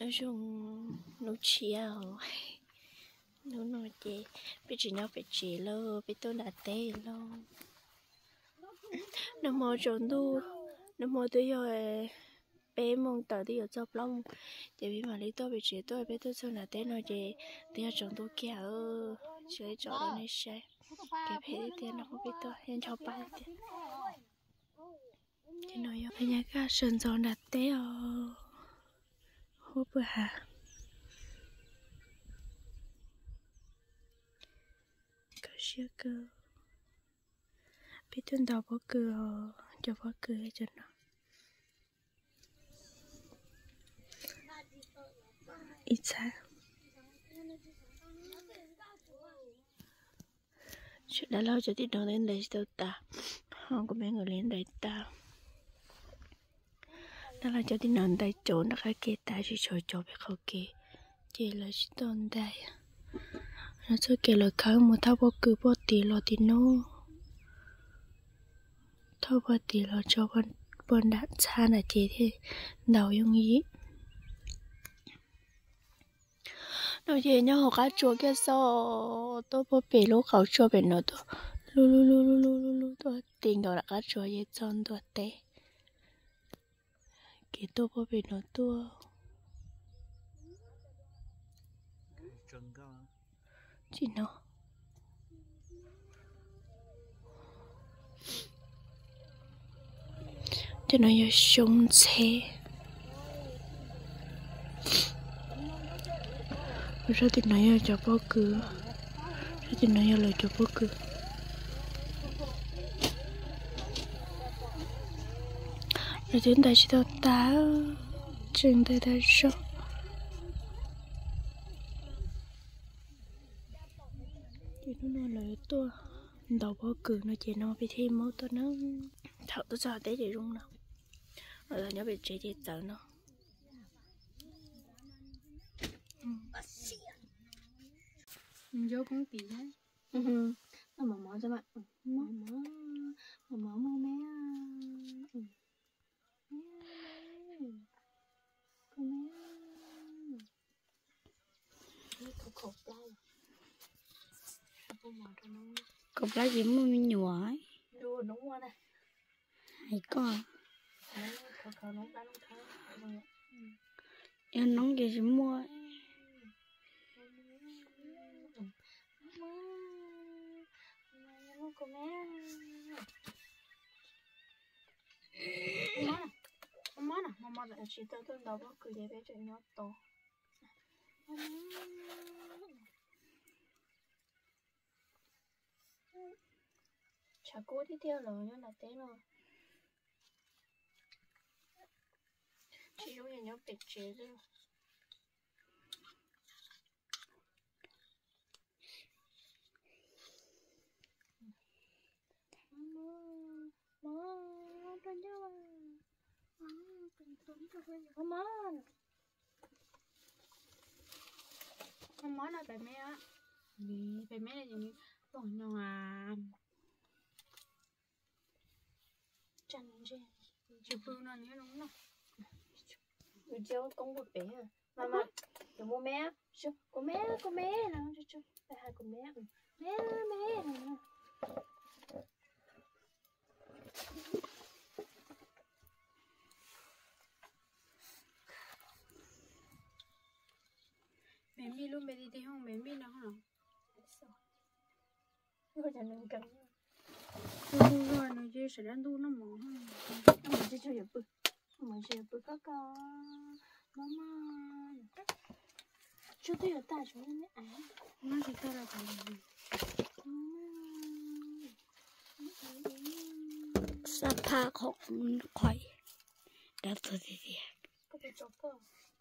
Nyob zoo hnub tshiab os. Hnub no ces peb tsis nyob pem tsev lawm, peb tuaj nram teb lawm. Nag hmo tsaus ntuj, nag hmo twb yog peb moos tawm twb yuav txog plaub moos, ces peb mam li tuaj pem tsev tuaj, peb tuaj txog nram teb no ces twb yog tsaus ntuj kiag, tsis tso rau nej saib. Kev phem tiag tiag no, peb tuaj ncho pa tiag. Ces no yog peb nyab kaj sawv ntxov nram teb os, huab pw hav. Kho siab kawg. Peb tuaj ntaus pob kws os, cov pob kws cov no. Ib txhab. Sawv daws los cov tib no ntais tsis tau tas, ho kuv me nkawd li ntais tas. Dab laug cov tib no ntais cov nram qab ke tas, tsis tshuav cov pem qaum kev, ces lawv tsis tau ntais. Lawv txoj kev lawv khawb mus thauj pob kws puag tid los tim no, thauj puag tid los tso puag nram txhab nram ces thiaj ntaus yooj yim. No ces nyob hauv qab tsua kiag xwb, tuaj puag pem lub qauv tsua pem no tuaj, lub lub lub lub lub lub lub tuaj ti nkaus nram qab tsua ces txog ntua teb. Kev tuaj puag pem no tuaj. Tsis no. Cov no yog xyoob ntxheb. Sab tim no yog cov pob kws, sab tim no yog lawv cov pob kws. Lawv twb ntais tsis tau tas, tseem ntais tag zog. Ces hnub no lawv tuaj ntaus pob kws no ces no peb thiaj muab tuaj na. Thaum tuaj txog teb ces zoo no, nyob pem tsev ces txawv no. Nco koob tis thiab. Mov mov, mov mov, mov mov, mov me, mov me, kaum plaub ces muaj me nyuam. Hais koj, yog noob ces tsis muaj. Tsis tau tuaj ntaus pob kws ces peb tseem nyob tos. Tshav kub tiag tiag los nyob nram teb no. Tsis zoo li nyob pem tsev li. Mov no pem me, pem me tuaj nyob. Tsis pw no nyob zoo no. Cia koob pem, mas mas, kuv me, kuv me, kuv me no, kuv me, me me. Me mij lub npe li tiag, me mij no. Nws ces sawv daws ntuj noj mov, pw koj koj, mov mov, tsuag twb yuav tag, tsuag twb yuav tag. Xab phab qhov qhov dab tuag tiag tiag.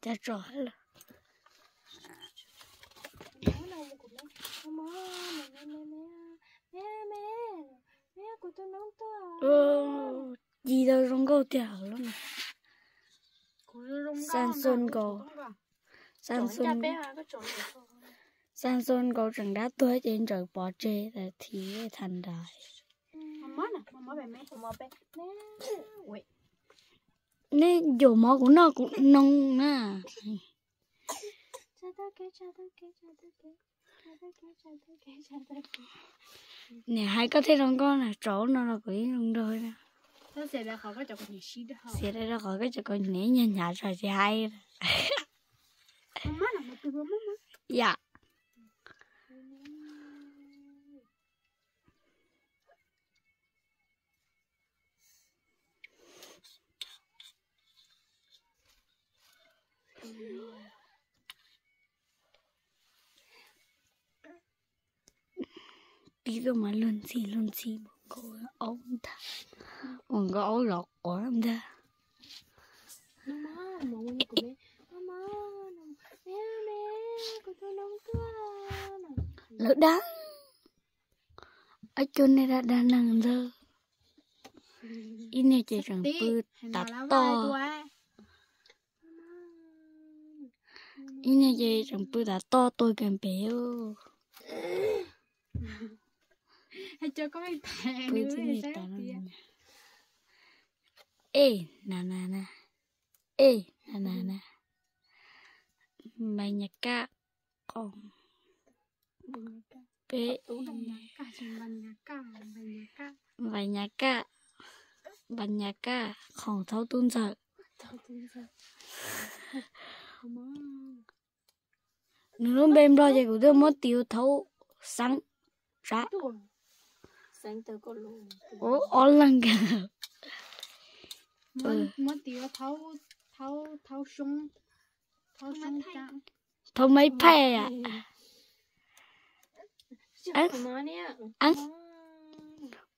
Cas tso lawm. Ci tau zoo nkauj tiag lub no. Xab xon nkaus, xab xon nkaus tseem dab tuag ces ntsaws pov tseg tas thiv tha ntais. Neb yuav mov kuv noj kuv noo na. Niam hais koj thiaj zoo nkauj na, tso no los kuv yeej zoo nraug na. Xiam rau qhov koj cov kaus hniav nyias hnyav tso tsis hais. Yam. Tib tuaj mas luag ntxhi luag ntxhi mus nkauj aub ntag, mus nkauj aub zov quav ntag. Lawv dag, ab cuag nej dag dag neeg ntag. Ib niag ces tseem pw tav toj, ib niag ces tseem pw tav toj tuag kiag pem. Pw tib niag tav no. Ej, na na na, ej, na na na. Npais nyas kaj, qhov peb, npais nyas kaj, npais nyas kaj, khoom thaub tub ntxawm. Nws lub npe Nplog ces kuv twb muab tis ua thaub xeeb sab. Ua ob leeg. Thaub maib phaij.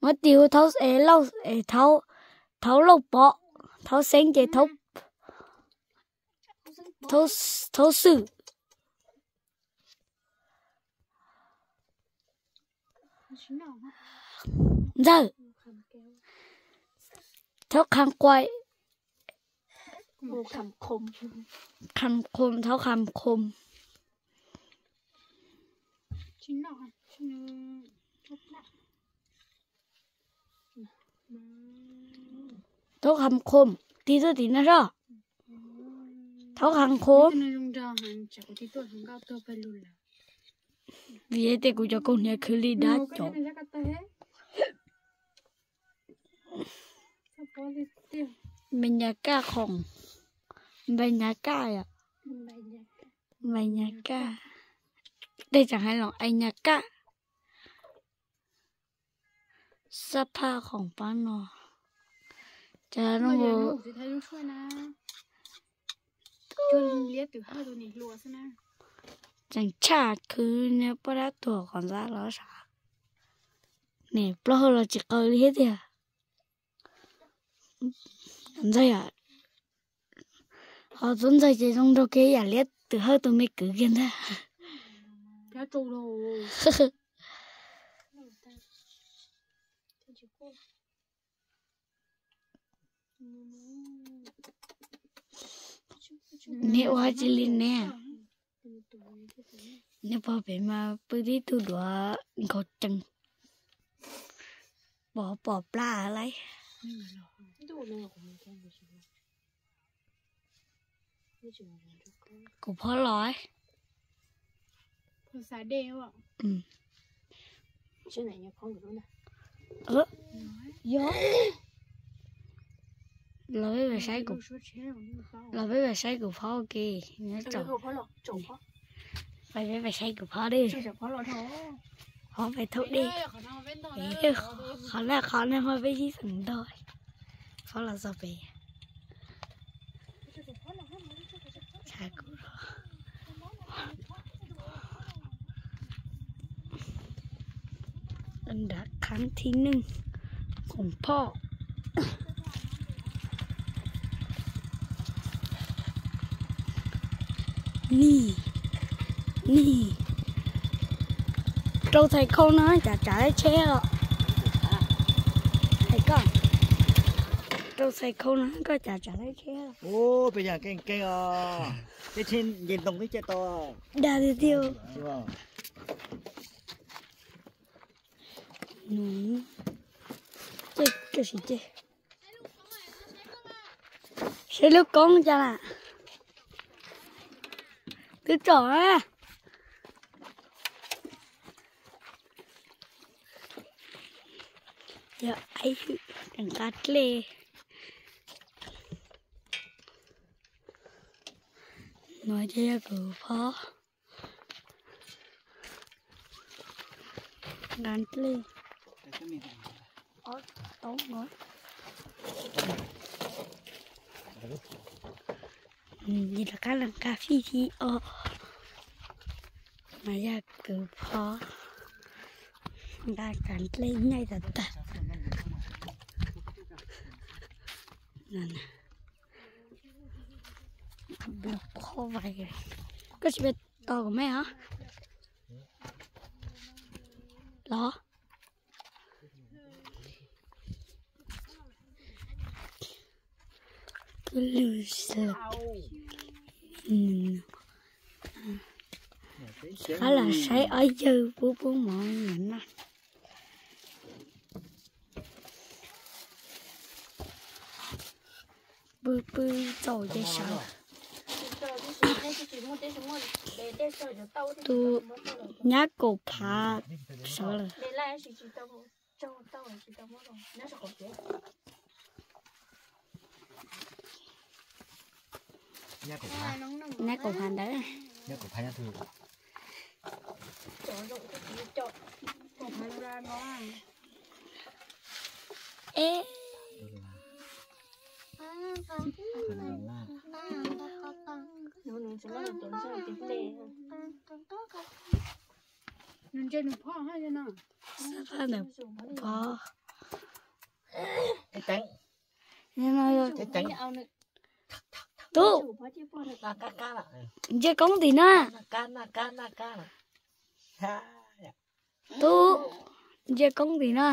Muab tis ua thaub, thaub lauj pov, thaub xeeb ces thaub xwm. Ntxawg, thaub qha quai, qha qhom, thaub qha qhom. Thaub qha qhom, tig tuaj tim no soj. Thaub qha qhom. Vim tias kuv cov kaus hniav khwv li dab cov. Npais nyas kaj khoom, npais nyas kaj yom, npais nyas kaj. Tej tseem hais los ais nyas kaj. Xab phaj khoom pab no. Cas zoo, tseem tshaj khwv niag poj dab tuag qhov ntxa los sav. Niam plaub hau los tsis qaws li thiab tiag. Ntxawg, ho tub ntxawg ces zoo nraug kiag yam li tus hawj tus me kwv kiag ntag. Neb ua tsi li ne? Neb pog pem mas pw tib tug duav nkaus cees, pom pom plab lawm. Kuv phob los. Los peb pais saib kuv, los peb pais saib kuv phob ua ke. Pais peb pais saib kuv phob dej. Phob pais thaum dej. Qhov na qhov na ho peb sib xeem ntog. Phob los txog pem. Nrad khab thib neej, khoom phoj. Ni, ni, rau txhais khau no cas tsav tsheb os. Hais koj, rau txhais khau no koj cas tsav tsheb. Ub, peb yog keej keej os. Tej tsheb nce ntoo twb caij tau. Dag tiag tiag. Saib lub koob cas na. Twb tsom na. Yog aib hwm nqa dlej. No ces yog kuv phob nqa dlej. Ces rov qab los nqa fij thib ob, mas yog kuv phob nqa kav dlej nyaij tag tag. Qhov vais, koj tsis pab tos kuv me os? Los. Koj lwg xwb. Qab los saib ob yawg pub pub mov noj. Pw pw txaus ces sawv. Tus nyab kaum phav sawv lawm. Nyab kaum phav ntawd. Eb. Xab phaj ntawm pov. Tub, ntsia koob tim na. Tub, ntsia koob tim na.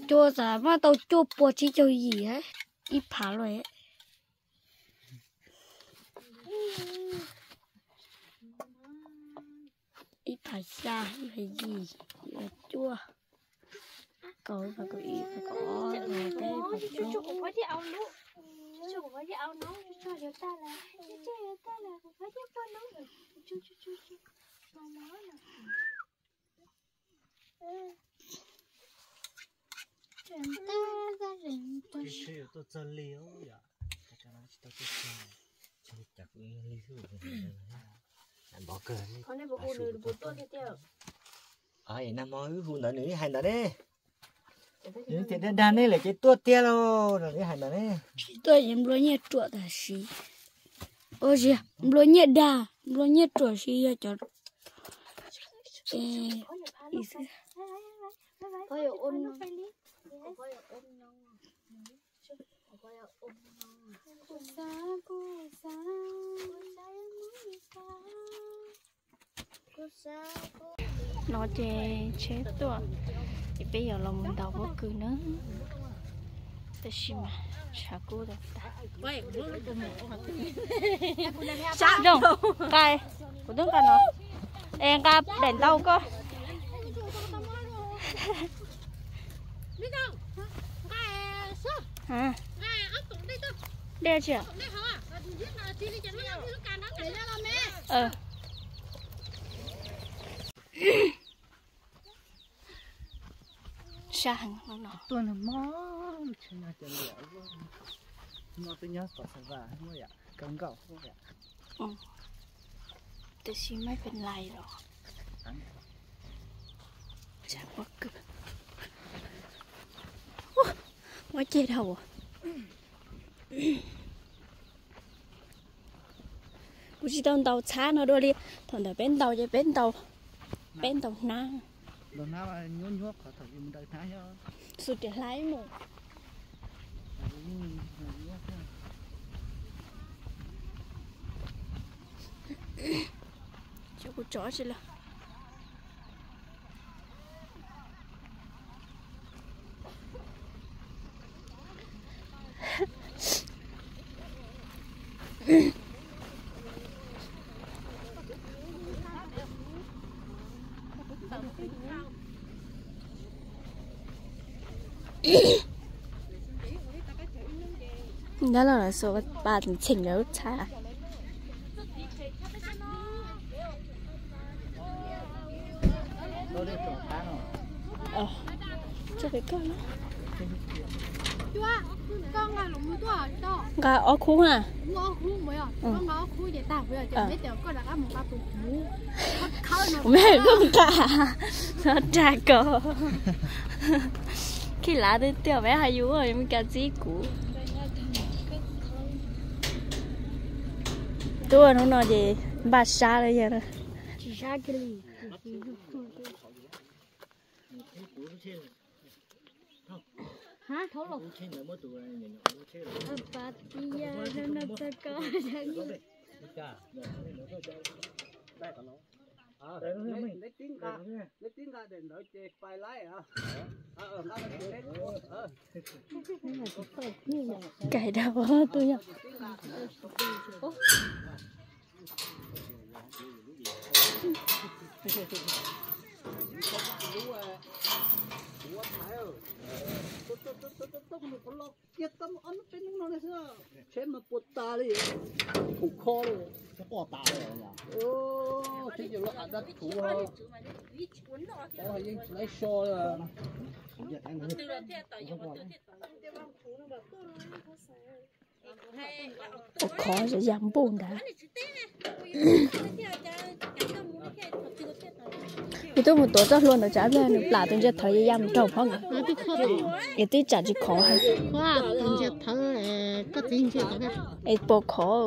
Cuaj, xav muaj tau cuaj puas tsib caug yim ib phav lawm. Ib phav xya, ib phav yim, ib phav cuaj, kaum, ib phav kaum ib, ib phav kaum ob, ib phav kaum peb, ib phav kaum plaub. Nag hmo wb hu ntawd nws ib hais ntawd ne. Nws tias dag dag ne lawm ces tuaj tiag lauj, nws ib hais ntawd ne. Tsis tuaj ces nplua nyiaj ruam tam sim. Ua, nplua nyiaj dag, nplua nyiaj ruam sis yog cov No ces tsheb tuaj, ces peb yuav los mus ntaus pob kws na. Tab sis mas tshav kub tas tas. Zoo, nqa, kuv twb nqa no. Es nqa daim ntau koj. Dej tsis? Sab heev no. Tuaj nag hmo, no twb nyob tom Xav Vas, muaj yam kawg nkaus. Tab sis maj pes lais los. Muab ceg dhau. Kuv tsis tau ntaus txhab no dua li, thaum ntawd peb ntaus ces peb ntaus, peb ntaus hnab. Xus riam hlab mus. Cov kuv tso tsis lawm. Nyob los lawv xuas pas txheem lawv lub txhab. Nqa ob khub ha. Ua me koj nqa, nqa ko. Khib lav tiag tiag, peb hais yus ua me ka txib kuv. Tuaj hnub no ces npaj sab li yog. Kais dau tu yog. Kiag tau ob hnub peb hnub no xwb, tsheb mas puas tas li, khaum kho li. Tsheb pom tas li. Tsheb yog lub hav dab thuv, yeej tsis laib so li. Ua khov zam yam npuj ntag. Yus twb mus tuav txoj hlua ntawd tsam pliag nws plam tus ntsia thawv ya ya mus raug phab ntawd. Es twb tsam tsis khov. Es puas khov.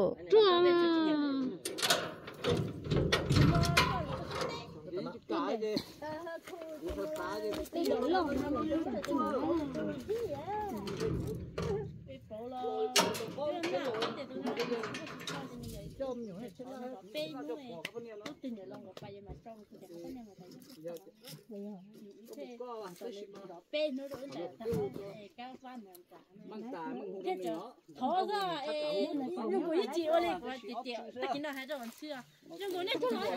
Thov xwb, kuv yeej tsis ua li kuv tias tag kis no hais rau ntxhw, zoo nkaus nej tuaj los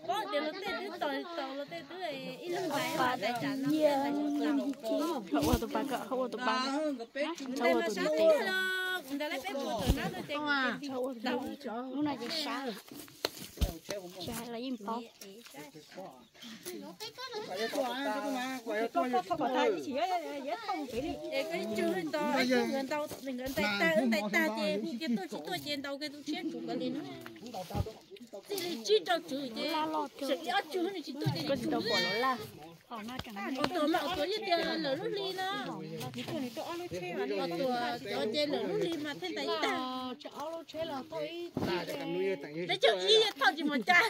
paub tias luag tej twb tos tos luag tej twb ib leeg tais tais tsam no. Ua tus pas, ua tus pas, ua tus ntawd. Kuv ntawd lawv peb puas tawm nab no ces kuv tis tau. Lub no ces sab, sab los yeej paub. Es koj ib tsug tos nkawd ntais tag, nkawd ntais tag ces hu kiag tuaj tsis tuaj ces ntaus kiag tus tshiab tsum kawg li no. Txij li tsib rau tsum ces seem li ob tsug nws tsis tuaj ces tsis tau pom los laj. Auj tuam mas auj tuam yeej tias lawm lub hli no. Auj tuam cov ces lawm lub hli mas thiaj ntais tag. Peb caug ib thauj tsis mus cas.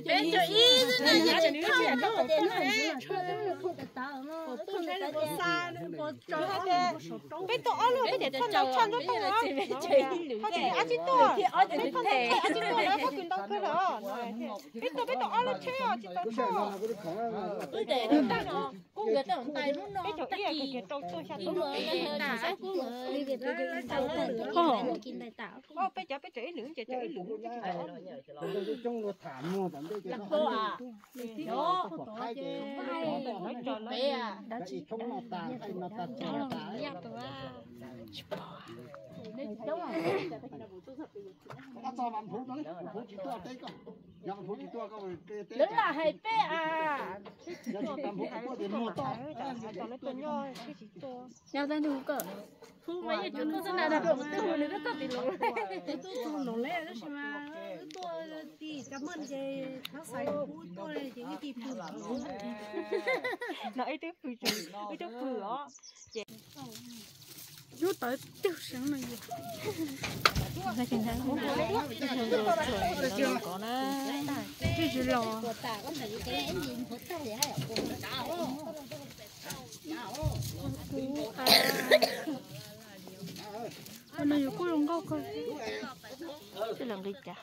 Peb caug ib xwb na, yog tsis thauj. Peb tuaj ob lub peb ces thauj ntau tshaj ntuj tuaj. Thauj ces ab tsi tuaj, peb thauj ntau tshaj ab tsi tuaj na, thauj kws ntau kawg lawm. Peb tuaj peb tuaj ob lub tsheb os tsis tau thauj. Peb caug ib ces rau tuaj xya tuaj. Peb cov peb caug ib lwm ces caug ib lwm. Lawv lam hais peb as. Nyob tag nrho koj. Hu mas yeej tsis tuaj xwb na, twb hu nws twb txog tim los. Twb tuaj tus los lawm tab sis mas wb tuaj tim Cam Maj ces thab xaiv kuv tuaj ces wb tig pw los. No ib tug pw, ib tug pw os. Ces lub tawv twg seev no yog. Twb tsis los. Ua no yus kuj zoo nkauj kawg. Twb los nqi cas.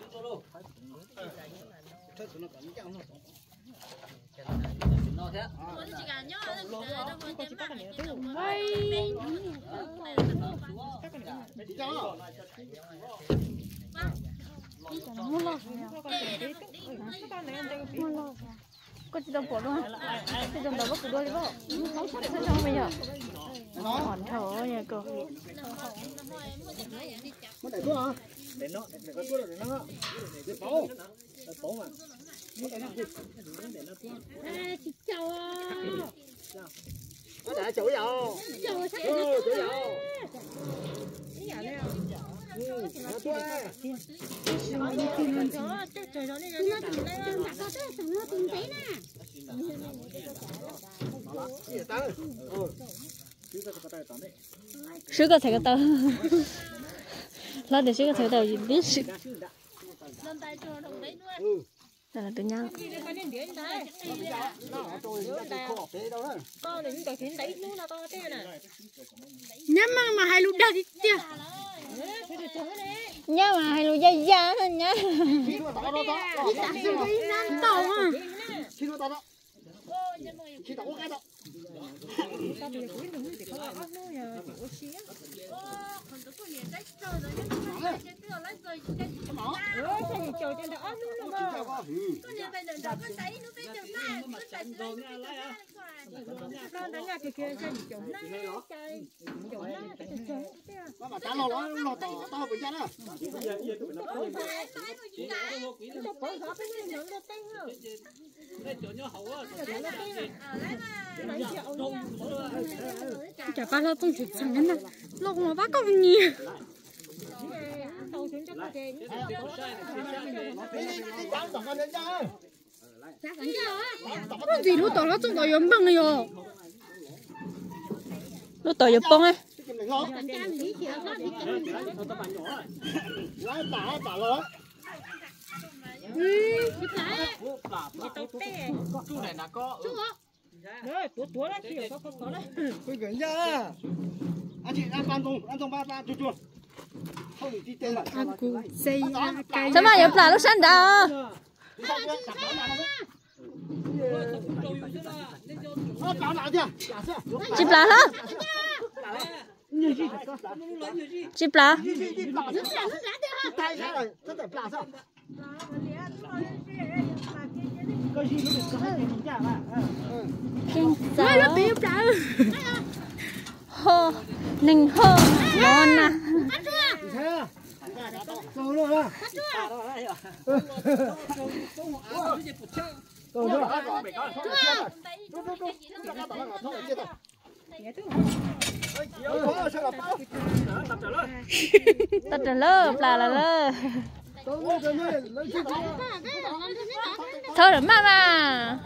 Muaj loj, muaj loj. Koj tsis tau pom dua, tsis tau ntawm voj kuv dua li voj. Txhob zoo me yog. Hom dhau yog koj. Swb koj txhais ko taw. Hlob tias swb koj txhais ko taw tib si. Nyab mas mas hais lus dag tiag tiag. Nyab mas hais lus ya ya nyab. Ib xav xwb ib nab tau. Cov paj hlob tooj tsis txheem na, loj mas pab koj nyias. Ntxim lub tom hlob txooj tom yuav npeeg yog. Lub tom yuav poob. Txhob mas yuav plam lub sab nrad. Tsis plam hlo. Tsis plam. Ho, neeg ho, no na. Tau raws lawm, plam lawm lawm. Txhob ram maj mas.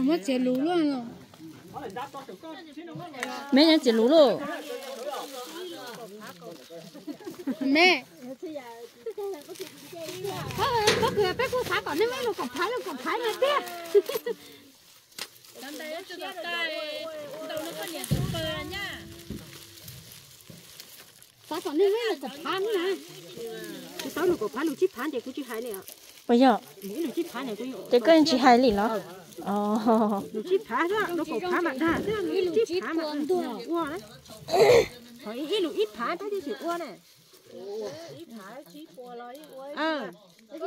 Muab txiav lus luaj. Me nyob txiav lus lauj. Me. Pob kws peb kuj xav kom nej muab lus kaum phav lus kaum phav no tiag. Xav kom nej muab lus kaum phav na. Kuv tau lus kaum phav, lus tsib phav ces kuv tsis hais li. Puas yog? Ib lus tsib phav ces kuv, ces koj yeej tsis hais li los? Lus tsib phav xwb, lus kaum phav mas dag xwb, lus tsib phav mas ua na. Ib lus ib phav tab sis tsis ua na. Ib phav tsib puas los ib ua. Ib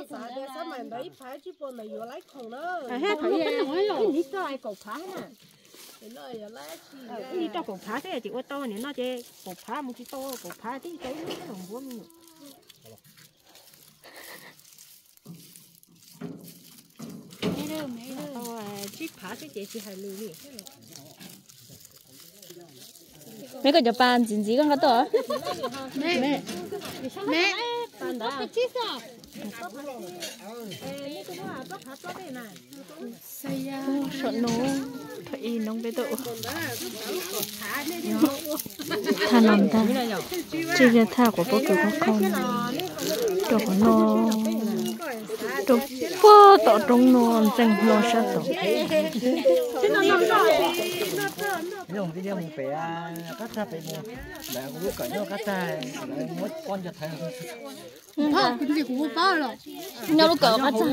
niv toj kaum phav na. Ib niv toj kaum phav xwb ces ua tau, niam no ces kaum phav mus tsis tau, kaum phav tib tau ib lub los npuab me nyuam. Tsib phav xwb ces tsis hais lus li. Me koj cov pas ntxiv ntxiv koj nqa tuaj. Saum no, thaum ib no peb tuaj ua thaj no ntag, tsis yog thaj quav pob kws qab qau, rau qhov no, rau puag tom roob no ntxeev hlo sab tod. Mus pem qab txag pem mus, lawv lub kawm nyob qab txag, lawv muab pob nco thaiv. Nyob lub kawm qab txag.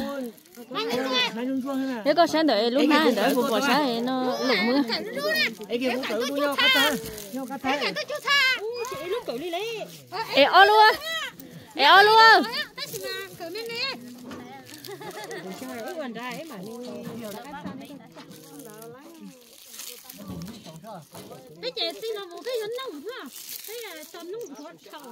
Yog koj saib ntawm lub hnab ntawd puas pom saib no lus muab. Es ob lub, es ob lub. Peb ces txij no mus peb yuav noog, peb tau noog ntxuav dhau.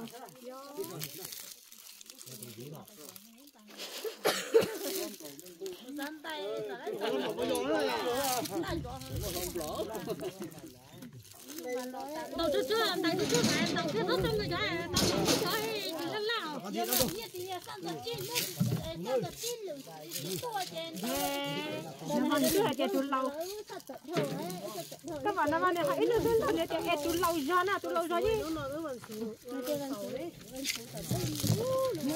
Ntaus tsuag tsuag, ntaus tsuag tsuag, ntaus tsuag tsuag, ntaus tsuag tsuag, tsis laj laj. Nws hais tias tus laus, koj mam no mas nws hais ib lub xwb ntaus nws tias es tus laus zog na, tus laus zog yeej. Nws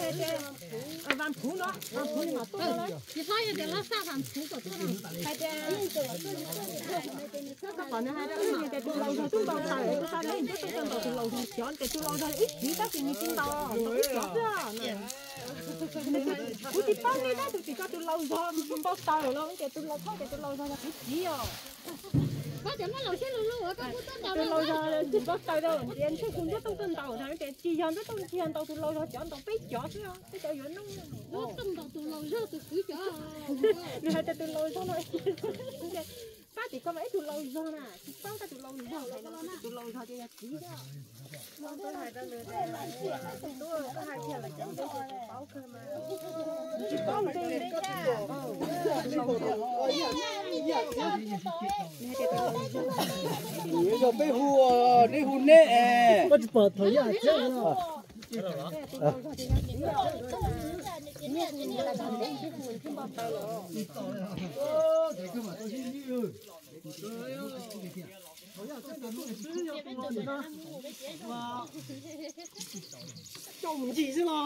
hais tias Vas Phuv no, Vas Phuv nws mam tuaj no. Tsis txhob yog tias laj xaj Vas Phuv kom tuaj no. Hais tias, koj pom nws hais rau wb tias tus laus zog twb ntaus taws, tus xav neb ntuj tuaj ntaus tus laus zog, xyov tias tus laus zog ib txiv tab sis nws tsis ntaus, ntaus ib cov xwb. Kuv tsis paub nej tab sis ko tus laus zog npau taws los tias tus laus, tias tus laus zog yog kuv txiv os. Tus laus zog tsis npau taws rau ntiav ntshe kuv ntuj tuaj ntaus na, tias tsis yog ntuj tuaj, tsis yog ntaus tus laus zog, cov ntaus peb cov xwb, peb cov yuav noog. Nws hais tias tus laus zog no, pab tim ko mas ib tug laus zog na, tsis paub tab tus laus zog, tus laus zog tias yog txiv xwb. Yog peb hu, neb hu neb. Coj mus ntsis xwb los.